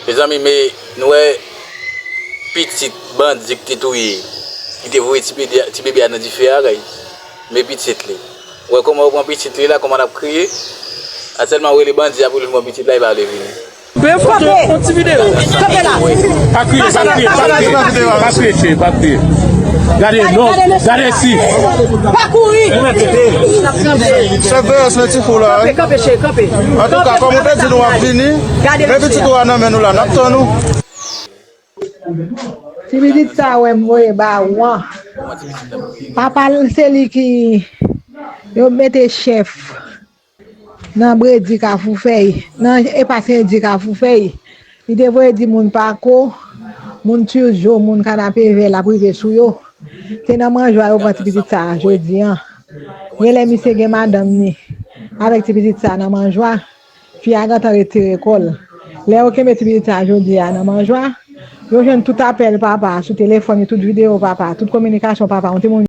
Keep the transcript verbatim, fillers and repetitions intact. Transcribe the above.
Mezanmi, men nou wè pitit bandi ki te touye, ki te voye ti bebe, ti bebe a nan dife a, guys. Men pitit li. Ou wè kòman yo pran pitit li la, kòman l ap kriye. Aktyèlman, ou rele bandi a pou vin pran pitit la, li pa vle vini. Men foto, yon ti videyo. Kanpe la. Pa kriye, pa kriye, pa kriye. Pa kriye, cheri, pa kriye. Gade, non, gade si. Pa kouri. Se veyans men ti fou la, wi. Kanpe, kanpe, cheri, kanpe. Antouka, kòm ou te di nou ap vini, men pitit ou a nan men nou la, n ap tann ou. Ti pitit sa wè m voye ba ou an. Papa l se li ki yo mete chèf nan bredi kafou fèy, nan epa se di kafou fèy. Li te voye di moun pako, moun tijo, moun kanapevè l ap rive sou yo. Se nan manjwa yo pran ti pitit sa a jodi an. Genlè misye gen madanm ni avèk ti pitit sa a nan manjwa. Fi a gentan retire kò l. Lè yo kenbe ti pitit sa a jodi a nan manjwa, yo jwenn tout apèl papa a sou telefòn li, tout videyo papa a, tout kominikasyon papa a. Yon timoun